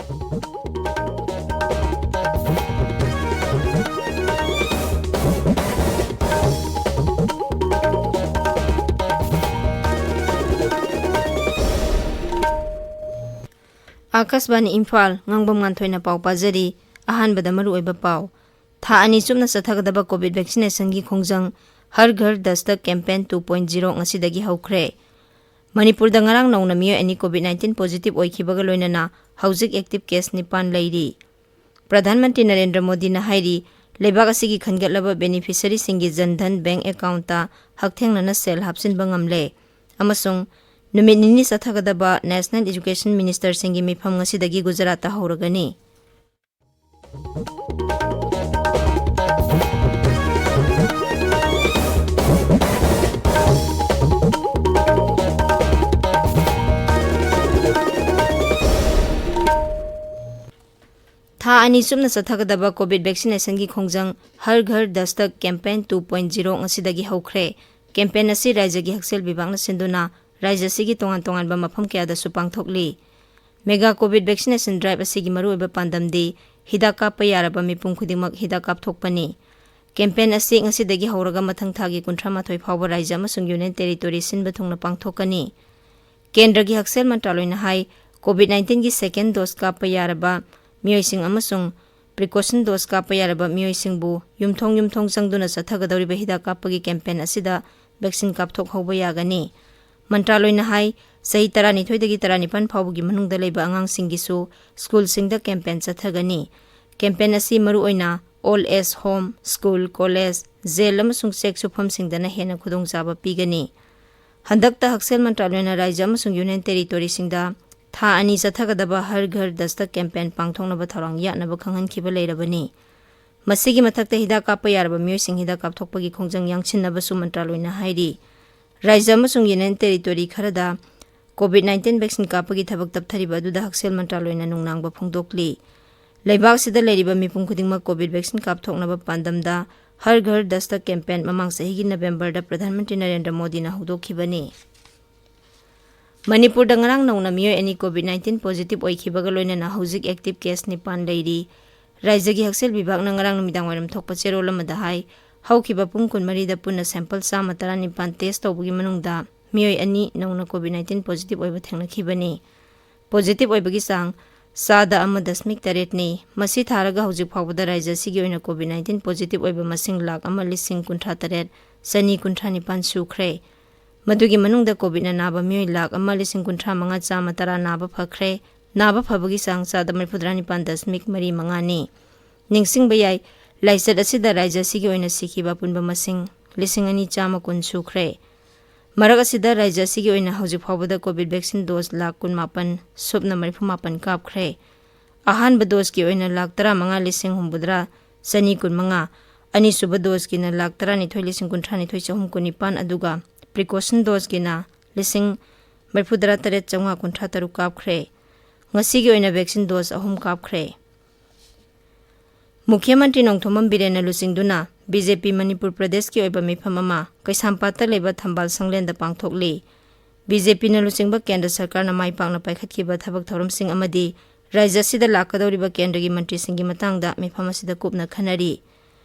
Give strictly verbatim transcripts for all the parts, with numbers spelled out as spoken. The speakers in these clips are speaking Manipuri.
ꯑꯥꯀꯥꯁꯕꯥꯅꯤ ꯏꯝꯐꯥꯜ, ꯉꯥꯡꯕꯝ ꯉꯥꯟꯊꯣꯏꯅ ꯄꯥꯎ ꯄꯥꯖꯔꯤ꯫ ꯑꯍꯥꯟꯕꯗ ꯃꯔꯨꯑꯣꯏꯕ ꯄꯥꯎ꯫ ꯊꯥ ꯑꯅꯤ ꯆꯨꯞꯅ ꯆꯠꯊꯒꯗꯕ ꯀꯣꯚꯤꯗ ꯚꯦꯛꯁꯤꯅꯦꯁꯟꯒꯤ ꯈꯣꯡꯖꯪ ꯍꯔ ꯘꯔ ꯗꯁꯇꯛ ꯀꯦꯝꯄꯦꯟ ꯇꯨ ꯄꯣꯏꯟꯠ ꯖꯤꯔꯣ ꯉꯁꯤꯗꯒꯤ ꯍꯧꯈ꯭ꯔꯦ꯫ ꯃꯅꯤꯄꯨꯔꯗ ꯉꯔꯥꯡ ꯅꯧꯅ ꯃꯤꯑꯣꯏ ꯑꯅꯤ ꯀꯣꯚꯤꯗ ꯅꯥꯏꯟꯇꯤꯟ ꯄꯣꯖꯤꯇꯤꯚ ꯑꯣꯏꯈꯤꯕꯒ ꯂꯣꯏꯅꯅ ꯍꯧꯖꯤꯛ ꯑꯦꯛꯇꯤꯚ ꯀꯦꯁ ꯅꯤꯄꯥꯟ ꯂꯩꯔꯤ꯫ ꯄ꯭ꯔꯙꯥꯟ ꯃꯟꯇ꯭ꯔꯤ ꯅꯔꯦꯟꯗ꯭ꯔ ꯃꯣꯗꯤꯅ ꯍꯥꯏꯔꯤ, ꯂꯩꯕꯥꯛ ꯑꯁꯤꯒꯤ ꯈꯟꯒꯠꯂꯕ ꯕꯦꯅꯤꯐꯤꯁꯔꯤꯁꯤꯡꯒꯤ ꯖꯟ ꯙꯟ ꯕꯦꯡꯛ ꯑꯦꯀꯥꯎꯟꯠꯇ ꯍꯛꯊꯦꯡꯅꯅ ꯁꯦꯜ ꯍꯥꯞꯆꯤꯟꯕ ꯉꯝꯂꯦ ꯑꯃꯁꯨꯡ ꯅꯨꯃꯤꯠ ꯅꯤꯅꯤ ꯆꯠꯊꯒꯗꯕ ꯅꯦꯁꯅꯦꯜ ꯏꯖꯨꯀꯦꯁꯟ ꯃꯤꯅꯤꯁꯇꯔꯁꯤꯡꯒꯤ ꯃꯤꯐꯝ ꯉꯁꯤꯗꯒꯤ ꯒꯨꯖꯔꯥꯠꯇ ꯍꯧꯔꯒꯅꯤ꯫ ꯊꯥ ꯑꯅꯤ ꯆꯨꯞꯅ ꯆꯠꯊꯒꯗꯕ ꯀꯣꯚꯤꯗ ꯚꯦꯛꯁꯤꯅꯦꯁꯟꯒꯤ ꯈꯣꯡꯖꯪ ꯍꯔ ꯘꯔ ꯗꯁꯇꯛ ꯀꯦꯝꯄꯦꯟ ꯇꯨ ꯄꯣꯏꯟꯠ ꯖꯤꯔꯣ ꯉꯁꯤꯗꯒꯤ ꯍꯧꯈ꯭ꯔꯦ꯫ ꯀꯦꯝꯄꯦꯟ ꯑꯁꯤ ꯔꯥꯖ꯭ꯌꯒꯤ ꯍꯛꯁꯦꯜ ꯕꯤꯚꯥꯒꯅ ꯁꯤꯟꯗꯨꯅ ꯔꯥꯖ꯭ꯌ ꯑꯁꯤꯒꯤ ꯇꯣꯉꯥꯟ ꯇꯣꯉꯥꯟꯕ ꯃꯐꯝ ꯀꯌꯥꯗꯁꯨ ꯄꯥꯡꯊꯣꯛꯂꯤ꯫ ꯃꯦꯒꯥ ꯀꯣꯚꯤꯗ ꯚꯦꯛꯁꯤꯅꯦꯁꯟ ꯗ꯭ꯔꯥꯏꯚ ꯑꯁꯤꯒꯤ ꯃꯔꯨꯑꯣꯏꯕ ꯄꯥꯟꯗꯝꯗꯤ ꯍꯤꯗꯥꯛ ꯀꯥꯞꯄ ꯌꯥꯔꯕ ꯃꯤꯄꯨꯝ ꯈꯨꯗꯤꯡꯃꯛ ꯍꯤꯗꯥꯛ ꯀꯥꯞꯊꯣꯛꯄꯅꯤ꯫ ꯀꯦꯝꯄꯦꯟ ꯑꯁꯤ ꯉꯁꯤꯗꯒꯤ ꯍꯧꯔꯒ ꯃꯊꯪ ꯊꯥꯒꯤ ꯀꯨꯟꯊ꯭ꯔꯥ ꯃꯥꯊꯣꯏ ꯐꯥꯎꯕ ꯔꯥꯖ꯭ꯌ ꯑꯃꯁꯨꯡ ꯌꯨꯅꯤꯌꯟ ꯇꯦꯔꯤꯇꯣꯔꯤ ꯁꯤꯟꯕ ꯊꯨꯡꯅ ꯄꯥꯡꯊꯣꯛꯀꯅꯤ꯫ ꯀꯦꯟꯗ꯭ꯔꯒꯤ ꯍꯛꯁꯦꯜ ꯃꯟꯇ꯭ꯔꯥꯂꯣꯏꯅ ꯍꯥꯏ, ꯀꯣꯚꯤꯗ ꯅꯥꯏꯟꯇꯤꯟꯒꯤ ꯁꯦꯀꯦꯟ ꯗꯣꯁ ꯀꯥꯞꯄ ꯌꯥꯔꯕ ꯃꯤꯑꯣꯏꯁꯤꯡ ꯑꯃꯁꯨꯡ ꯄ꯭ꯔꯤꯀꯣꯁꯟ ꯗꯣꯁ ꯀꯥꯞꯄ ꯌꯥꯔꯕ ꯃꯤꯑꯣꯏꯁꯤꯡꯕꯨ ꯌꯨꯝꯊꯣꯡ ꯌꯨꯝꯊꯣꯡ ꯆꯪꯗꯨꯅ ꯆꯠꯊꯒꯗꯧꯔꯤꯕ ꯍꯤꯗꯥꯛ ꯀꯥꯞꯄꯒꯤ ꯀꯦꯝꯄꯦꯟ ꯑꯁꯤꯗ ꯚꯦꯛꯁꯤꯟ ꯀꯥꯞꯊꯣꯛꯍꯧꯕ ꯌꯥꯒꯅꯤ꯫ ꯃꯟꯇ꯭ꯔꯥꯂꯣꯏꯅ ꯍꯥꯏ, ꯆꯍꯤ ꯇꯔꯥꯅꯤꯊꯣꯏꯗꯒꯤ ꯇꯔꯥꯅꯤꯄꯥꯟ ꯐꯥꯎꯕꯒꯤ ꯃꯅꯨꯡꯗ ꯂꯩꯕ ꯑꯉꯥꯡꯁꯤꯡꯒꯤꯁꯨ ꯁ꯭ꯀꯨꯜꯁꯤꯡꯗ ꯀꯦꯝꯄꯦꯟ ꯆꯠꯊꯒꯅꯤ꯫ ꯀꯦꯝꯄꯦꯟ ꯑꯁꯤ ꯃꯔꯨꯑꯣꯏꯅ old age home, school, college, jail ꯑꯃꯁꯨꯡ ꯆꯦꯛ ꯁꯨꯐꯝꯁꯤꯡꯗꯅ ꯍꯦꯟꯅ ꯈꯨꯗꯣꯡꯆꯥꯕ ꯄꯤꯒꯅꯤ꯫ ꯍꯟꯗꯛꯇ ꯍꯛꯁꯦꯜ ꯃꯟꯇ꯭ꯔꯥꯂꯣꯏꯅ ꯔꯥꯖ꯭ꯌ ꯑꯃꯁꯨꯡ ꯌꯨꯅꯤꯌꯟ ꯇꯦꯔꯤꯇꯣꯔꯤꯁꯤꯡꯗ ꯊꯥ ꯑꯅꯤ ꯆꯠꯊꯒꯗꯕ ꯍꯔ ꯘꯔ ꯗꯁꯇꯛ ꯀꯦꯝꯄꯦꯟ ꯄꯥꯡꯊꯣꯛꯅꯕ ꯊꯧꯔꯥꯡ ꯌꯥꯠꯅꯕ ꯈꯪꯍꯟꯈꯤꯕ ꯂꯩꯔꯕꯅꯤ꯫ ꯃꯁꯤꯒꯤ ꯃꯊꯛꯇ ꯍꯤꯗꯥꯛ ꯀꯥꯞꯄ ꯌꯥꯔꯕ ꯃꯤꯑꯣꯏꯁꯤꯡ ꯍꯤꯗꯥꯛ ꯀꯥꯞꯊꯣꯛꯄꯒꯤ ꯈꯣꯡꯖꯪ ꯌꯥꯡꯁꯤꯟꯅꯕꯁꯨ ꯃꯟꯇ꯭ꯔꯥꯂꯣꯏꯅ ꯍꯥꯏꯔꯤ꯫ ꯔꯥꯖ꯭ꯌ ꯑꯃꯁꯨꯡ ꯌꯨꯅꯤꯌꯟ ꯇꯦꯔꯤꯇꯣꯔꯤ ꯈꯔꯗ ꯀꯣꯚꯤꯗ ꯅꯥꯏꯟꯇꯤꯟ ꯚꯦꯛꯁꯤꯟ ꯀꯥꯞꯄꯒꯤ ꯊꯕꯛ ꯇꯞꯊꯔꯤꯕ ꯑꯗꯨꯗ ꯍꯛꯁꯦꯜ ꯃꯟꯇ꯭ꯔꯥꯂꯣꯏꯅ ꯅꯨꯡꯅꯥꯡꯕ ꯐꯣꯡꯗꯣꯛꯂꯤ꯫ ꯂꯩꯕꯥꯛ ꯑꯁꯤꯗ ꯂꯩꯔꯤꯕ ꯃꯤꯄꯨꯝ ꯈꯨꯗꯤꯡꯃꯛ ꯀꯣꯚꯤꯗ ꯚꯦꯛꯁꯤꯟ ꯀꯥꯞꯊꯣꯛꯅꯕ ꯄꯥꯟꯗꯝꯗ ꯍꯔ ꯘꯔ ꯗꯁꯇꯛ ꯀꯦꯝꯄꯦꯟ ꯃꯃꯥꯡ ꯆꯍꯤꯒꯤ ꯅꯕꯦꯝꯕꯔꯗ ꯄ꯭ꯔꯙꯥꯟ ꯃꯟꯇ꯭ꯔꯤ ꯅꯔꯦꯟꯗ꯭ꯔ ꯃꯣꯗꯤꯅ ꯍꯧꯗꯣꯛꯈꯤꯕꯅꯤ꯫ ꯃꯅꯤꯄꯨꯔꯗ ꯉꯔꯥꯡ ꯅꯧꯅ ꯃꯤꯑꯣꯏ ꯑꯅꯤ COVID nineteen positive ꯑꯣꯏꯈꯤꯕꯒ ꯂꯣꯏꯅꯅ ꯍꯧꯖꯤꯛ active case ꯅꯤꯄꯥꯟ ꯂꯩꯔꯤ꯫ ꯔꯥꯏꯖ꯭ꯌꯒꯤ ꯍꯛꯁꯦꯜ ꯕꯤꯚꯥꯒꯅ ꯉꯔꯥꯡ ꯅꯨꯃꯤꯗꯥꯡ ꯋꯥꯏꯔꯝ ꯊꯣꯛꯄ ꯆꯦꯔꯣꯜ ꯑꯃꯗ ꯍꯥꯏ, ꯍꯧꯈꯤꯕ ꯄꯨꯡ ꯀꯨꯟꯃꯔꯤꯗ ꯄꯨꯟꯅ sample ꯆꯥꯝꯃ ꯇꯔꯥꯅꯤꯄꯥꯟ test ꯇꯧꯕꯒꯤ ꯃꯅꯨꯡꯗ ꯃꯤꯑꯣꯏ ꯑꯅꯤ ꯅꯧꯅ COVID nineteen positive ꯑꯣꯏꯕ ꯊꯦꯡꯅꯈꯤꯕꯅꯤ꯫ Positive ꯑꯣꯏꯕꯒꯤ ꯆꯥꯡ ꯆꯥꯗ ꯑꯃ ꯗꯁꯃꯤꯛ ꯇꯔꯦꯠꯅꯤ꯫ ꯃꯁꯤ ꯊꯥꯔꯒ ꯍꯧꯖꯤꯛ ꯐꯥꯎꯕꯗ ꯔꯥꯏꯖ꯭ꯌ ꯑꯁꯤꯒꯤ ꯑꯣꯏꯅ COVID nineteen positive ꯑꯣꯏꯕ ꯃꯁꯤꯡ ꯂꯥꯈ ꯑꯃ ꯂꯤꯁꯤꯡ ꯀꯨꯟꯊ꯭ꯔꯥ ꯇꯔꯦꯠ ꯆꯅꯤ ꯀꯨꯟꯊ꯭ꯔꯥ ꯅꯤꯄꯥꯟ ꯁꯨꯈ꯭ꯔꯦ꯫ ꯃꯗꯨꯒꯤ ꯃꯅꯨꯡꯗ COVID ꯅ ꯅꯥꯕ ꯃꯤꯑꯣꯏ ꯂꯥꯈ ꯑꯃ ꯂꯤꯁꯤꯡ ꯀꯨꯟꯊ꯭ꯔꯥ ꯃꯉꯥ ꯆꯥꯝꯃ ꯇꯔꯥ ꯅꯥꯕ ꯐꯈ꯭ꯔꯦ꯫ ꯅꯥꯕ ꯐꯕꯒꯤ ꯆꯥꯡ ꯆꯥꯗ ꯃꯔꯤꯐꯨꯇꯔꯥ ꯅꯤꯄꯥꯟ ꯗꯁꯃꯤꯛ ꯃꯔꯤ ꯃꯉꯥꯅꯤ꯫ ꯅꯤꯡꯁꯤꯡꯕ ꯌꯥꯏ, ꯂꯥꯏꯆꯠ ꯑꯁꯤꯗ ꯔꯥꯏꯖ꯭ꯌ ꯑꯁꯤꯒꯤ ꯑꯣꯏꯅ ꯁꯤꯈꯤꯕ ꯑꯄꯨꯟꯕ ꯃꯁꯤꯡ ꯂꯤꯁꯤꯡ ꯑꯅꯤ ꯆꯥꯝꯃ ꯀꯨꯟ ꯁꯨꯈ꯭ꯔꯦ꯫ ꯃꯔꯛ ꯑꯁꯤꯗ ꯔꯥꯏꯖ꯭ꯌ ꯑꯁꯤꯒꯤ ꯑꯣꯏꯅ ꯍꯧꯖꯤꯛ ꯐꯥꯎꯕꯗ COVID vaccine dose ꯂꯥꯈ ꯀꯨꯟꯃꯥꯄꯟ ꯁꯨꯞꯅ ꯃꯔꯤꯐꯨꯃꯥꯄꯟ ꯀꯥꯞꯈ꯭ꯔꯦ꯫ ꯑꯍꯥꯟꯕ dose ꯀꯤ ꯑꯣꯏꯅ ꯂꯥꯈ ꯇꯔꯥꯃꯉꯥ ꯂꯤꯁꯤꯡ ꯍꯨꯝꯐꯨꯇꯔꯥ ꯆꯅꯤ ꯀꯨꯟꯃꯉꯥ, ꯑꯅꯤꯁꯨꯕ dose ꯀꯤꯅ ꯂꯥꯈ ꯇꯔꯥꯅꯤꯊꯣꯏ ꯂꯤꯁꯤꯡ ꯀꯨꯟꯊ꯭ꯔꯥꯅꯤꯊꯣꯏ ꯆꯍꯨꯝ ꯀꯨꯟꯅꯤꯄꯥꯟ, ꯑꯗꯨꯒ precaution dose ꯀꯤꯅ ꯂꯤꯁꯤꯡ ꯃꯔꯤꯐꯨꯇꯔꯥ ꯇꯔꯦꯠ ꯆꯥꯝꯃꯉꯥ ꯀꯨꯟꯊ꯭ꯔꯥ ꯇꯔꯨꯛ ꯀꯥꯞꯈ꯭ꯔꯦ꯫ ꯉꯁꯤꯒꯤ ꯑꯣꯏꯅ vaccine dose ꯑꯍꯨꯝ ꯀꯥꯞꯈ꯭ꯔꯦ꯫ ꯃꯨꯈ꯭ꯌ ꯃꯟꯇ꯭ꯔꯤ ꯅꯣꯡꯊꯣꯝꯕꯝ ꯕꯤꯔꯦꯟꯅ ꯂꯨꯆꯤꯡꯗꯨꯅ BJP ꯃꯅꯤꯄꯨꯔ ꯄ꯭ꯔꯗꯦꯁꯀꯤ ꯑꯣꯏꯕ ꯃꯤꯐꯝ ꯑꯃ ꯀꯩꯁꯥꯝꯄꯥꯠꯇ ꯂꯩꯕ ꯊꯝꯕꯥꯜ ꯁꯪꯂꯦꯟꯗ ꯄꯥꯡꯊꯣꯛꯂꯤ꯫ BJP ꯅ ꯂꯨꯆꯤꯡꯕ ꯀꯦꯟꯗ꯭ꯔ ꯁꯔꯀꯥꯔꯅ ꯃꯥꯏ ꯄꯥꯛꯅ ꯄꯥꯏꯈꯠꯈꯤꯕ ꯊꯕꯛ ꯊꯧꯔꯝꯁꯤꯡ ꯑꯃꯗꯤ ꯔꯥꯏꯖ꯭ꯌ ꯑꯁꯤꯗ ꯂꯥꯛꯀꯗꯧꯔꯤꯕ ꯀꯦꯟꯗ꯭ꯔꯒꯤ ꯃꯟꯇ꯭ꯔꯤꯁꯤꯡꯒꯤ ꯃꯇꯥꯡꯗ ꯃꯤꯐꯝ ꯑꯁꯤꯗ ꯀꯨꯞꯅ ꯈꯟꯅꯔꯤ꯫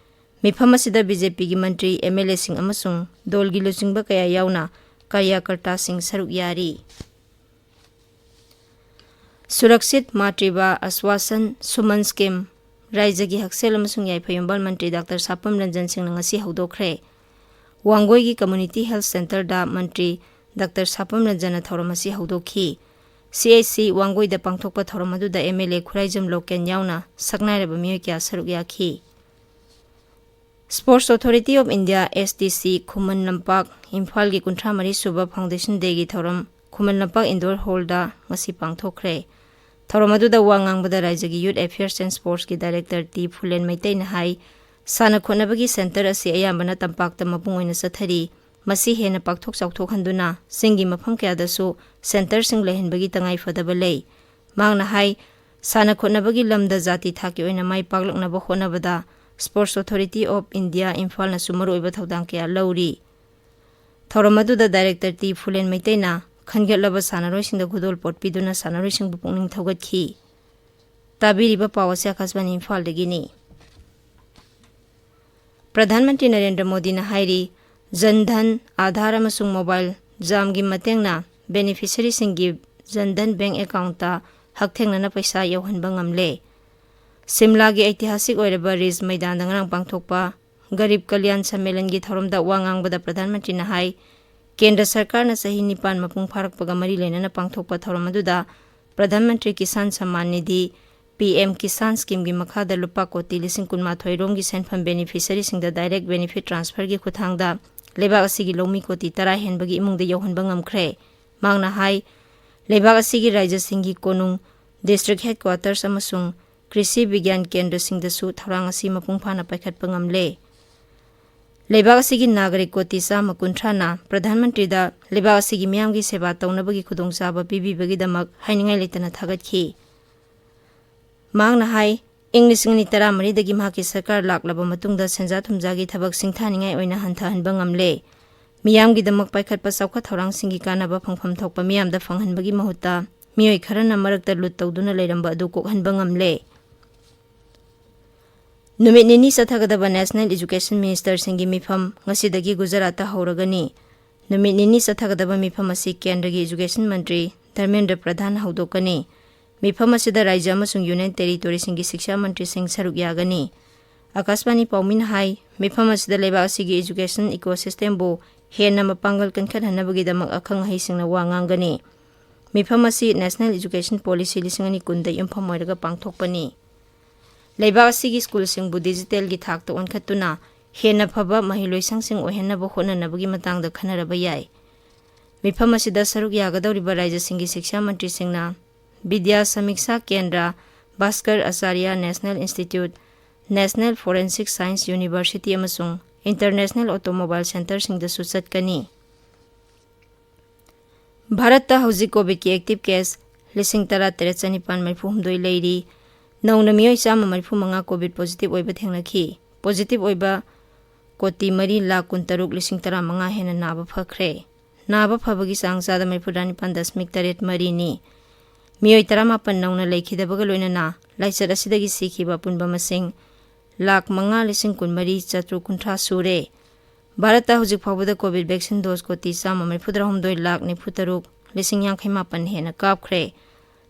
ꯃꯤꯐꯝ ꯑꯁꯤꯗ BJP ꯒꯤ ꯃꯟꯇ꯭ꯔꯤ, MLA ꯁꯤꯡ ꯑꯃꯁꯨꯡ ꯗꯣꯜꯒꯤ ꯂꯨꯆꯤꯡꯕ ꯀꯌꯥ ꯌꯥꯎꯅ ꯀꯥꯔꯌꯀꯔꯇꯥꯁꯤꯡ ꯁꯔꯨꯛ ꯌꯥꯔꯤ꯫ ꯁꯨꯔꯛꯁꯤꯠ ꯃꯥꯇ꯭ꯔꯤꯚꯥ ꯑꯁ꯭ꯋꯥꯁꯟ ꯁꯨꯃꯟ scheme ꯔꯥꯏꯖ꯭ꯌꯒꯤ ꯍꯛꯁꯦꯜ ꯑꯃꯁꯨꯡ ꯌꯥꯏꯐ ꯌꯨꯝꯕꯥꯜ ꯃꯟꯇ꯭ꯔꯤ ꯗꯥꯛꯇꯔ ꯁꯥꯄꯝ ꯔꯟꯖꯟ ꯁꯤꯡꯅ ꯉꯁꯤ ꯍꯧꯗꯣꯛꯈ꯭ꯔꯦ꯫ ꯋꯥꯡꯒꯣꯏꯒꯤ Community Health Centre ꯗ ꯃꯟꯇ꯭ꯔꯤ ꯗꯥꯛꯇꯔ ꯁꯥꯄꯝ ꯔꯟꯖꯟꯅ ꯊꯧꯔꯝ ꯑꯁꯤ ꯍꯧꯗꯣꯛꯈꯤ꯫ CHC ꯋꯥꯡꯒꯣꯏꯗ ꯄꯥꯡꯊꯣꯛꯄ ꯊꯧꯔꯝ ꯑꯗꯨꯗ MLA ꯈꯨꯔꯥꯏꯖꯝ ꯂꯣꯀꯦꯟ ꯌꯥꯎꯅ ꯁꯛꯅꯥꯏꯔꯕ ꯃꯤꯑꯣꯏ ꯀꯌꯥ ꯁꯔꯨꯛ ꯌꯥꯈꯤ꯫ Sports Authority of India, STC, Khuman Lampak, ꯏꯝꯐꯥꯜꯒꯤ ꯀꯨꯟꯊ꯭ꯔꯥ ꯃꯔꯤ ꯁꯨꯕ Foundation Day ꯒꯤ ꯊꯧꯔꯝ ꯈꯨꯃꯟ ꯂꯝꯄꯥꯛ Indoor Hall ꯗ ꯉꯁꯤ ꯄꯥꯡꯊꯣꯛꯈ꯭ꯔꯦ꯫ ꯊꯧꯔꯝ ꯑꯗꯨꯗ ꯋꯥ ꯉꯥꯡꯕꯗ ꯔꯥꯏꯖ꯭ꯌꯒꯤ Youth Affairs and Sports ꯀꯤ Director ꯇꯤ ꯐꯨꯂꯦꯟ ꯃꯩꯇꯩꯅ ꯍꯥꯏ, ꯁꯥꯟꯅ ꯈꯣꯠꯅꯕꯒꯤ centre ꯑꯁꯤ ꯑꯌꯥꯝꯕꯅ ꯇꯝꯄꯥꯛꯇ ꯃꯄꯨꯡ ꯑꯣꯏꯅ ꯆꯠꯊꯔꯤ꯫ ꯃꯁꯤ ꯍꯦꯟꯅ ꯄꯥꯛꯊꯣꯛ ꯆꯥꯎꯊꯣꯛꯍꯟꯗꯨꯅ ꯆꯤꯡꯒꯤ ꯃꯐꯝ ꯀꯌꯥꯗꯁꯨ centre ꯁꯤꯡ ꯂꯩꯍꯟꯕꯒꯤ ꯇꯉꯥꯏ ꯐꯗꯕ ꯂꯩ꯫ ꯃꯍꯥꯛꯅ ꯍꯥꯏ, ꯁꯥꯟꯅ ꯈꯣꯠꯅꯕꯒꯤ ꯂꯝꯗ ꯖꯥꯇꯤ ꯊꯥꯛꯀꯤ ꯑꯣꯏꯅ ꯃꯥꯏ ꯄꯥꯛꯂꯛꯅꯕ ꯍꯣꯠꯅꯕꯗ Sports Authority of India ꯏꯝꯐꯥꯜꯅꯁꯨ ꯃꯔꯨꯑꯣꯏꯕ ꯊꯧꯗꯥꯡ ꯀꯌꯥ ꯂꯧꯔꯤ꯫ ꯊꯧꯔꯝ ꯑꯗꯨꯗ Director ꯇꯤ ꯐꯨꯂꯦꯟ ꯃꯩꯇꯩꯅ ꯈꯟꯒꯠꯂꯕ ꯁꯥꯟꯅꯔꯣꯏꯁꯤꯡꯗ ꯈꯨꯗꯣꯜꯄꯣꯠ ꯄꯤꯗꯨꯅ ꯁꯥꯟꯅꯔꯣꯏꯁꯤꯡꯕꯨ ꯄꯨꯛꯅꯤꯡ ꯊꯧꯒꯠꯈꯤ꯫ ꯇꯥꯕꯤꯔꯤꯕ ꯄꯥꯎ ꯑꯁꯤ ꯑꯀꯥꯁꯕꯥꯅꯤ ꯏꯝꯐꯥꯜꯗꯒꯤꯅꯤ꯫ ꯄ꯭ꯔꯙꯥꯟ ꯃꯟꯇ꯭ꯔꯤ ꯅꯔꯦꯟꯗ꯭ꯔ ꯃꯣꯗꯤꯅ ꯍꯥꯏꯔꯤ, ꯖꯟ ꯙꯟ, ꯑꯥꯙꯥꯔ ꯑꯃꯁꯨꯡ ꯃꯣꯕꯥꯏꯜ ꯖꯥꯝꯒꯤ ꯃꯇꯦꯡꯅ ꯕꯦꯅꯤꯐꯤꯁꯔꯤꯁꯤꯡꯒꯤ ꯖꯟ ꯙꯟ ꯕꯦꯡꯛ ꯑꯦꯀꯥꯎꯟꯠꯇ ꯍꯛꯊꯦꯡꯅꯅ ꯄꯩꯁꯥ ꯌꯧꯍꯟꯕ ꯉꯝꯂꯦ꯫ ꯁꯤꯝꯂꯥꯒꯤ ꯑꯩꯇꯤꯍꯥꯁꯤꯛ ꯑꯣꯏꯔꯕ ꯔꯤꯖ ꯃꯩꯗꯥꯟꯗ ꯉꯔꯥꯡ ꯄꯥꯡꯊꯣꯛꯄ ꯒꯔꯤꯕ ꯀꯂꯌꯥꯟ ꯁꯝꯃꯦꯂꯟꯒꯤ ꯊꯧꯔꯝꯗ ꯋꯥ ꯉꯥꯡꯕꯗ ꯄ꯭ꯔꯙꯥꯟ ꯃꯟꯇ꯭ꯔꯤꯅ ꯍꯥꯏ, ꯀꯦꯟꯗ꯭ꯔ ꯁꯔꯀꯥꯔꯅ ꯆꯍꯤ ꯅꯤꯄꯥꯟ ꯃꯄꯨꯡ ꯐꯥꯔꯛꯄꯒ ꯃꯔꯤ ꯂꯩꯅꯅ ꯄꯥꯡꯊꯣꯛꯄ ꯊꯧꯔꯝ ꯑꯗꯨꯗ ꯄ꯭ꯔꯙꯥꯟ ꯃꯟꯇ꯭ꯔꯤ ꯀꯤꯁꯥꯟ ꯁꯝꯃꯥꯟ ꯅꯤꯙꯤ, ꯄꯤ ꯑꯦꯝ ꯀꯤꯁꯥꯟ ꯁ꯭ꯀꯤꯝꯒꯤ ꯃꯈꯥꯗ ꯂꯨꯄꯥ ꯀꯣꯇꯤ ꯂꯤꯁꯤꯡ ꯀꯨꯟꯃꯥꯊꯣꯏ ꯔꯣꯝꯒꯤ ꯁꯦꯟꯐꯝ ꯕꯦꯅꯤꯐꯤꯁꯔꯤꯁꯤꯡꯗ ꯗꯥꯏꯔꯦꯛ ꯕꯦꯅꯤꯐꯤꯠ ꯇ꯭ꯔꯥꯟꯁꯐꯔꯒꯤ ꯈꯨꯠꯊꯥꯡꯗ ꯂꯩꯕꯥꯛ ꯑꯁꯤꯒꯤ ꯂꯧꯃꯤ ꯀꯣꯇꯤ ꯇꯔꯥ ꯍꯦꯟꯕꯒꯤ ꯏꯃꯨꯡꯗ ꯌꯧꯍꯟꯕ ꯉꯝꯈ꯭ꯔꯦ꯫ ꯃꯍꯥꯛꯅ ꯍꯥꯏ, ꯂꯩꯕꯥꯛ ꯑꯁꯤꯒꯤ ꯔꯥꯖ꯭ꯌꯁꯤꯡꯒꯤ ꯀꯣꯅꯨꯡ, ꯗꯤꯁꯇ꯭ꯔꯤꯛ ꯍꯦꯗꯀ꯭ꯋꯥꯇꯔꯁ ꯑꯃꯁꯨꯡ ꯀ꯭ꯔꯤꯁꯤ ꯕꯤꯒ꯭ꯌꯥꯟ ꯀꯦꯟꯗ꯭ꯔꯁꯤꯡꯗꯁꯨ ꯊꯧꯔꯥꯡ ꯑꯁꯤ ꯃꯄꯨꯡ ꯐꯥꯅ ꯄꯥꯏꯈꯠꯄ ꯉꯝꯂꯦ꯫ ꯂꯩꯕꯥꯛ ꯑꯁꯤꯒꯤ ꯅꯥꯒꯔꯤꯛ ꯀꯣꯇꯤ ꯆꯥꯝꯃ ꯀꯨꯟꯊ꯭ꯔꯥꯅ ꯄ꯭ꯔꯙꯥꯟ ꯃꯟꯇ꯭ꯔꯤꯗ ꯂꯩꯕꯥꯛ ꯑꯁꯤꯒꯤ ꯃꯤꯌꯥꯝꯒꯤ ꯁꯦꯕꯥ ꯇꯧꯅꯕꯒꯤ ꯈꯨꯗꯣꯡꯆꯥꯕ ꯄꯤꯕꯤꯕꯒꯤꯗꯃꯛ ꯍꯥꯏꯅꯤꯡꯉꯥꯏ ꯂꯩꯇꯅ ꯊꯥꯒꯠꯈꯤ꯫ ꯃꯍꯥꯛꯅ ꯍꯥꯏ, ꯏꯪ ꯂꯤꯁꯤꯡ ꯑꯅꯤ ꯇꯔꯥꯃꯔꯤꯗꯒꯤ ꯃꯍꯥꯛꯀꯤ ꯁꯔꯀꯥꯔ ꯂꯥꯛꯂꯕ ꯃꯇꯨꯡꯗ ꯁꯦꯟꯖꯥ ꯊꯨꯝꯖꯥꯒꯤ ꯊꯕꯛ ꯁꯤꯡꯊꯥꯅꯤꯡꯉꯥꯏ ꯑꯣꯏꯅ ꯍꯟꯊꯍꯟꯕ ꯉꯝꯂꯦ꯫ ꯃꯤꯌꯥꯝꯒꯤꯗꯃꯛ ꯄꯥꯏꯈꯠꯄ ꯆꯥꯎꯈꯠ ꯊꯧꯔꯥꯡꯁꯤꯡꯒꯤ ꯀꯥꯟꯅꯕ ꯐꯪꯐꯝ ꯊꯣꯛꯄ ꯃꯤꯌꯥꯝꯗ ꯐꯪꯍꯟꯕꯒꯤ ꯃꯍꯨꯠꯇ ꯃꯤꯑꯣꯏ ꯈꯔꯅ ꯃꯔꯛꯇ ꯂꯨꯠ ꯇꯧꯗꯨꯅ ꯂꯩꯔꯝꯕ ꯑꯗꯨ ꯀꯣꯛꯍꯟꯕ ꯉꯝꯂꯦ꯫ ꯅꯨꯃꯤꯠ ꯅꯤꯅꯤ ꯆꯠꯊꯒꯗꯕ ꯅꯦꯁꯅꯦꯜ ꯏꯖꯨꯀꯦꯁꯟ ꯃꯤꯅꯤꯁꯇꯔꯁꯤꯡꯒꯤ ꯃꯤꯐꯝ ꯉꯁꯤꯗꯒꯤ ꯒꯨꯖꯔꯥꯠꯇ ꯍꯧꯔꯒꯅꯤ꯫ ꯅꯨꯃꯤꯠ ꯅꯤꯅꯤ ꯆꯠꯊꯒꯗꯕ ꯃꯤꯐꯝ ꯑꯁꯤ ꯀꯦꯟꯗ꯭ꯔꯒꯤ ꯏꯖꯨꯀꯦꯁꯟ ꯃꯟꯇ꯭ꯔꯤ ꯙꯔꯃꯦꯟꯗ꯭ꯔ ꯄ꯭ꯔꯙꯥꯟ ꯍꯧꯗꯣꯛꯀꯅꯤ꯫ ꯃꯤꯐꯝ ꯑꯁꯤꯗ ꯔꯥꯖ꯭ꯌ ꯑꯃꯁꯨꯡ ꯌꯨꯅꯤꯌꯟ ꯇꯦꯔꯤꯇꯣꯔꯤꯁꯤꯡꯒꯤ ꯁꯤꯛꯁꯥ ꯃꯟꯇ꯭ꯔꯤꯁꯤꯡ ꯁꯔꯨꯛ ꯌꯥꯒꯅꯤ꯫ ꯑꯀꯥꯁꯕꯥꯅꯤ ꯄꯥꯎꯃꯤꯅ ꯍꯥꯏ, ꯃꯤꯐꯝ ꯑꯁꯤꯗ ꯂꯩꯕꯥꯛ ꯑꯁꯤꯒꯤ ꯏꯖꯨꯀꯦꯁꯟ ꯏꯀꯣꯁꯤꯁꯇꯦꯝꯕꯨ ꯍꯦꯟꯅ ꯃꯄꯥꯡꯒꯜ ꯀꯟꯈꯠꯍꯟꯅꯕꯒꯤꯗꯃꯛ ꯑꯈꯪ ꯑꯍꯩꯁꯤꯡꯅ ꯋꯥ ꯉꯥꯡꯒꯅꯤ꯫ ꯃꯤꯐꯝ ꯑꯁꯤ ꯅꯦꯁꯅꯦꯜ ꯏꯖꯨꯀꯦꯁꯟ ꯄꯣꯂꯤꯁꯤ ꯂꯤꯁꯤꯡ ꯑꯅꯤ ꯀꯨꯟꯗ ꯌꯨꯝꯐꯝ ꯑꯣꯏꯔꯒ ꯄꯥꯡꯊꯣꯛꯄꯅꯤ꯫ ꯂꯩꯕꯥꯛ ꯑꯁꯤꯒꯤ ꯁ꯭ꯀꯨꯜꯁꯤꯡꯕꯨ ꯗꯤꯖꯤꯇꯦꯜꯒꯤ ꯊꯥꯛꯇ ꯑꯣꯟꯈꯠꯇꯨꯅ ꯍꯦꯟꯅ ꯐꯕ ꯃꯍꯩꯂꯣꯏꯁꯪꯁꯤꯡ ꯑꯣꯏꯍꯟꯅꯕ ꯍꯣꯠꯅꯅꯕꯒꯤ ꯃꯇꯥꯡꯗ ꯈꯟꯅꯔꯕ ꯌꯥꯏ꯫ ꯃꯤꯐꯝ ꯑꯁꯤꯗ ꯁꯔꯨꯛ ꯌꯥꯒꯗꯧꯔꯤꯕ ꯔꯥꯖ꯭ꯌꯁꯤꯡꯒꯤ ꯁꯤꯛꯁꯥ ꯃꯟꯇ꯭ꯔꯤꯁꯤꯡꯅ Vidya Samiksha Kendra, Bhaskara Acharya National Institute, National Forensic Science University ꯑꯃꯁꯨꯡ ꯏꯟꯇꯔꯅꯦꯁꯅꯦꯜ ꯑꯣꯇꯣꯃꯣꯕꯥꯏꯜ ꯁꯦꯟꯇꯔꯁꯤꯡꯗꯁꯨ ꯆꯠꯀꯅꯤ꯫ ꯚꯥꯔꯠꯇ ꯍꯧꯖꯤꯛ ꯀꯣꯚꯤꯗꯀꯤ ꯑꯦꯛꯇꯤꯚ ꯀꯦꯁ ꯂꯤꯁꯤꯡ ꯇꯔꯥ ꯇꯔꯦꯠ ꯆꯅꯤꯄꯥꯟ ꯃꯔꯤꯐꯨ ꯍꯨꯝꯗꯣꯏ ꯂꯩꯔꯤ꯫ ꯅꯧꯅ ꯃꯤꯑꯣꯏ ꯆꯥꯝꯃ ꯃꯔꯤꯐꯨ ꯃꯉꯥ ꯀꯣꯚꯤꯗ ꯄꯣꯖꯤꯇꯤꯚ ꯑꯣꯏꯕ ꯊꯦꯡꯅꯈꯤ꯫ ꯄꯣꯖꯤꯇꯤꯚ ꯑꯣꯏꯕ ꯀꯣꯇꯤ ꯃꯔꯤ ꯂꯥꯈ ꯀꯨꯟꯇꯔꯨꯛ ꯂꯤꯁꯤꯡ ꯇꯔꯥꯃꯉꯥ ꯍꯦꯟꯅ ꯅꯥꯕ ꯐꯈ꯭ꯔꯦ꯫ ꯅꯥꯕ ꯐꯕꯒꯤ ꯆꯥꯡ ꯆꯥꯗ ꯃꯔꯤꯐꯨꯇꯔꯥ ꯅꯤꯄꯥꯟ ꯗꯁꯃꯤꯛ ꯇꯔꯦꯠ ꯃꯔꯤꯅꯤ꯫ ꯃꯤꯑꯣꯏ ꯇꯔꯥꯃꯥꯄꯟ ꯅꯧꯅ ꯂꯩꯈꯤꯗꯕꯒ ꯂꯣꯏꯅꯅ ꯂꯥꯏꯆꯠ ꯑꯁꯤꯗꯒꯤ ꯁꯤꯈꯤꯕ ꯑꯄꯨꯟꯕ ꯃꯁꯤꯡ ꯂꯥꯈ ꯃꯉꯥ ꯂꯤꯁꯤꯡ ꯀꯨꯟꯃꯔꯤ ꯆꯥꯇ꯭ꯔꯨꯛ ꯀꯨꯟꯊ꯭ꯔꯥ ꯁꯨꯔꯦ꯫ ꯚꯥꯔꯠꯇ ꯍꯧꯖꯤꯛ ꯐꯥꯎꯕꯗ ꯀꯣꯚꯤꯗ ꯚꯦꯛꯁꯤꯟ ꯗꯣꯁ ꯀꯣꯇꯤ ꯆꯥꯝꯃ ꯃꯔꯤꯐꯨꯇꯔꯥꯍꯨꯝꯗꯣꯏ ꯂꯥꯈ ꯅꯤꯐꯨꯇꯔꯨꯛ ꯂꯤꯁꯤꯡ ꯌꯥꯡꯈꯩ ꯃꯥꯄꯟ ꯍꯦꯟꯅ ꯀꯥꯞꯈ꯭ꯔꯦ꯫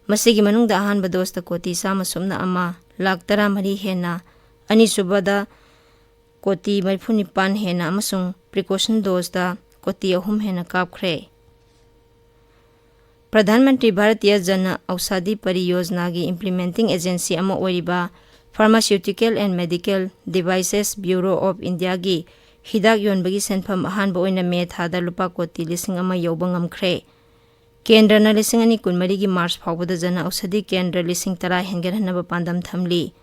ꯃꯁꯤꯒꯤ ꯃꯅꯨꯡꯗ ꯑꯍꯥꯟꯕ ꯗꯣꯁꯇ ꯀꯣꯇꯤ ꯆꯥꯝꯃ ꯁꯨꯞꯅ ꯑꯃ ꯂꯥꯈ ꯇꯔꯥꯃꯔꯤ ꯍꯦꯟꯅ, ꯑꯅꯤꯁꯨꯕꯗ ꯀꯣꯇꯤ ꯃꯔꯤꯐꯨꯅꯤꯄꯥꯟ ꯍꯦꯟꯅ ꯑꯃꯁꯨꯡ ꯄ꯭ꯔꯤꯀꯣꯁꯟ ꯗꯣꯁꯇ ꯀꯣꯇꯤ ꯑꯍꯨꯝ ꯍꯦꯟꯅ ꯀꯥꯞꯈ꯭ꯔꯦ꯫ ꯄ꯭ꯔꯙꯥꯟ ꯃꯟꯇ꯭ꯔꯤ ꯚꯥꯔꯇꯤꯌ ꯖꯅ ꯑꯧꯁꯥꯙꯤ ꯄꯔꯤꯌꯣꯖꯅꯥꯒꯤ ꯏꯝꯄ꯭ꯂꯤꯃꯦꯟꯇꯤꯡ ꯑꯦꯖꯦꯟꯁꯤ ꯑꯃ ꯑꯣꯏꯔꯤꯕ Pharmaceutical and Medical Devices Bureau of Indiaꯒꯤ ꯍꯤꯗꯥꯛ ꯌꯣꯟꯕꯒꯤ ꯁꯦꯟꯐꯝ ꯑꯍꯥꯟꯕ ꯑꯣꯏꯅ ꯃꯦ ꯊꯥꯗ ꯂꯨꯄꯥ ꯀꯣꯇꯤ ꯂꯤꯁꯤꯡ ꯑꯃ ꯌꯧꯕ ꯉꯝꯈ꯭ꯔꯦ꯫ ꯀꯦꯟꯗ꯭ꯔꯅ ꯂꯤꯁꯤꯡ ꯑꯅꯤ ꯀꯨꯟꯃꯔꯤꯒꯤ ꯃꯥꯔꯆ ꯐꯥꯎꯕꯗ ꯖꯅ ꯑꯧꯁꯥꯙꯤ ꯀꯦꯟꯗ꯭ꯔ ꯂꯤꯁꯤꯡ ꯇꯔꯥ ꯍꯦꯟꯒꯠꯍꯟꯅꯕ ꯄꯥꯟꯗꯝ ꯊꯝꯂꯤ꯫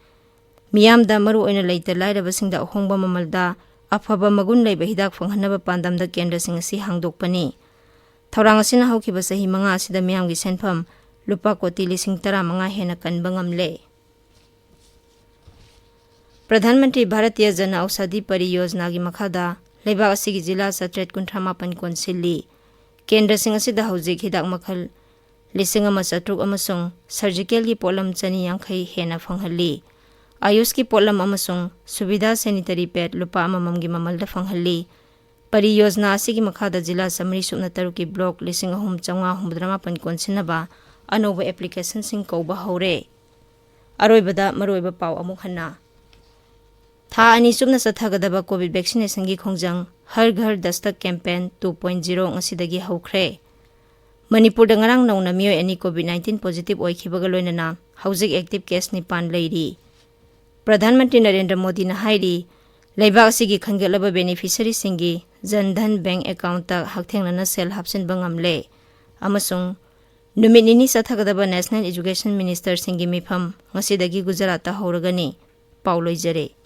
ꯃꯤꯌꯥꯝꯗ, ꯃꯔꯨꯑꯣꯏꯅ ꯂꯩꯇ ꯂꯥꯏꯔꯕꯁꯤꯡꯗ ꯑꯍꯣꯡꯕ ꯃꯃꯜꯗ ꯑꯐꯕ ꯃꯒꯨꯟ ꯂꯩꯕ ꯍꯤꯗꯥꯛ ꯐꯪꯍꯟꯅꯕ ꯄꯥꯟꯗꯝꯗ ꯀꯦꯟꯗ꯭ꯔꯁꯤꯡ ꯑꯁꯤ ꯍꯥꯡꯗꯣꯛꯄꯅꯤ꯫ ꯊꯧꯔꯥꯡ ꯑꯁꯤꯅ ꯍꯧꯈꯤꯕ ꯆꯍꯤ ꯃꯉꯥ ꯑꯁꯤꯗ ꯃꯤꯌꯥꯝꯒꯤ ꯁꯦꯟꯐꯝ ꯂꯨꯄꯥ ꯀꯣꯇꯤ ꯂꯤꯁꯤꯡ ꯇꯔꯥꯃꯉꯥ ꯍꯦꯟꯅ ꯀꯟꯕ ꯉꯝꯂꯦ꯫ ꯄ꯭ꯔꯙꯥꯟ ꯃꯟꯇ꯭ꯔꯤ ꯚꯥꯔꯇꯤꯌ ꯖꯅ ꯑꯧꯁꯥꯙꯤ ꯄꯔꯤꯌꯣꯖꯅꯥꯒꯤ ꯃꯈꯥꯗ ꯂꯩꯕꯥꯛ ꯑꯁꯤꯒꯤ ꯖꯤꯂꯥ ꯆꯥꯇ꯭ꯔꯦꯠ ꯀꯨꯟꯊ꯭ꯔꯥ ꯃꯥꯄꯟ ꯀꯣꯟꯁꯤꯜꯂꯤ꯫ ꯀꯦꯟꯗ꯭ꯔꯁꯤꯡ ꯑꯁꯤꯗ ꯍꯧꯖꯤꯛ ꯍꯤꯗꯥꯛ ꯃꯈꯜ ꯂꯤꯁꯤꯡ ꯑꯃ ꯆꯥꯇ꯭ꯔꯨꯛ ꯑꯃꯁꯨꯡ ꯁꯔꯖꯤꯀꯦꯜꯒꯤ ꯄꯣꯠꯂꯝ ꯆꯅꯤ ꯌꯥꯡꯈꯩ ꯍꯦꯟꯅ ꯐꯪꯍꯜꯂꯤ꯫ ꯑꯌꯨꯁꯀꯤ ꯄꯣꯠꯂꯝ ꯑꯃꯁꯨꯡ ꯁꯨꯕꯤꯙꯥ ꯁꯦꯅꯤꯇꯔꯤ ꯄꯦꯗ ꯂꯨꯄꯥ ꯑꯃꯃꯝꯒꯤ ꯃꯃꯜꯗ ꯐꯪꯍꯜꯂꯤ꯫ ꯄꯔꯤ ꯌꯣꯖꯅꯥ ꯑꯁꯤꯒꯤ ꯃꯈꯥꯗ ꯖꯤꯂꯥ ꯆꯥꯃꯔꯤ ꯁꯨꯞꯅ ꯇꯔꯨꯛꯀꯤ ꯕ꯭ꯂꯣꯛ ꯂꯤꯁꯤꯡ ꯑꯍꯨꯝ ꯆꯥꯝꯃꯉꯥ ꯍꯨꯝꯐꯨꯇꯔꯥ ꯃꯥꯄꯟ ꯀꯣꯟꯁꯤꯟꯅꯕ ꯑꯅꯧꯕ ꯑꯦꯄ꯭ꯂꯤꯀꯦꯁꯟꯁꯤꯡ ꯀꯧꯕ ꯍꯧꯔꯦ꯫ ꯑꯔꯣꯏꯕꯗ ꯃꯔꯨꯑꯣꯏꯕ ꯄꯥꯎ ꯑꯃꯨꯛ ꯍꯟꯅ꯫ ꯊꯥ ꯑꯅꯤ ꯆꯨꯞꯅ ꯆꯠꯊꯒꯗꯕ ꯀꯣꯚꯤꯗ ꯚꯦꯛꯁꯤꯅꯦꯁꯟꯒꯤ ꯈꯣꯡꯖꯪ ꯍꯔ ꯘꯔ ꯗꯁꯇꯛ ꯀꯦꯝꯄꯦꯟ ꯇꯨ ꯄꯣꯏꯟꯠ ꯖꯤꯔꯣ ꯉꯁꯤꯗꯒꯤ ꯍꯧꯈ꯭ꯔꯦ꯫ ꯃꯅꯤꯄꯨꯔꯗ ꯉꯔꯥꯡ ꯅꯧꯅ ꯃꯤꯑꯣꯏ ꯑꯅꯤ ꯀꯣꯚꯤꯗ ꯅꯥꯏꯟꯇꯤꯟ ꯄꯣꯖꯤꯇꯤꯚ ꯑꯣꯏꯈꯤꯕꯒ ꯂꯣꯏꯅꯅ ꯍꯧꯖꯤꯛ ꯑꯦꯛꯇꯤꯚ ꯀꯦꯁ ꯅꯤꯄꯥꯟ ꯂꯩꯔꯤ꯫ ꯄ꯭ꯔꯙꯥꯟ ꯃꯟꯇ꯭ꯔꯤ ꯅꯔꯦꯟꯗ꯭ꯔ ꯃꯣꯗꯤꯅ ꯍꯥꯏꯔꯤ, ꯂꯩꯕꯥꯛ ꯑꯁꯤꯒꯤ ꯈꯟꯒꯠꯂꯕ ꯕꯦꯅꯤꯐꯤꯁꯔꯤꯁꯤꯡꯒꯤ ꯖꯟ ꯙꯟ ꯕꯦꯡꯛ ꯑꯦꯀꯥꯎꯟꯠꯇ ꯍꯛꯊꯦꯡꯅꯅ ꯁꯦꯜ ꯍꯥꯞꯆꯤꯟꯕ ꯉꯝꯂꯦ ꯑꯃꯁꯨꯡ ꯅꯨꯃꯤꯠ ꯅꯤꯅꯤ ꯆꯠꯊꯒꯗꯕ ꯅꯦꯁꯅꯦꯜ ꯏꯖꯨꯀꯦꯁꯟ ꯃꯤꯅꯤꯁꯇꯔꯁꯤꯡꯒꯤ ꯃꯤꯐꯝ ꯉꯁꯤꯗꯒꯤ ꯒꯨꯖꯔꯥꯠꯇ ꯍꯧꯔꯒꯅꯤ꯫ ꯄꯥꯎ ꯂꯣꯏꯖꯔꯦ꯫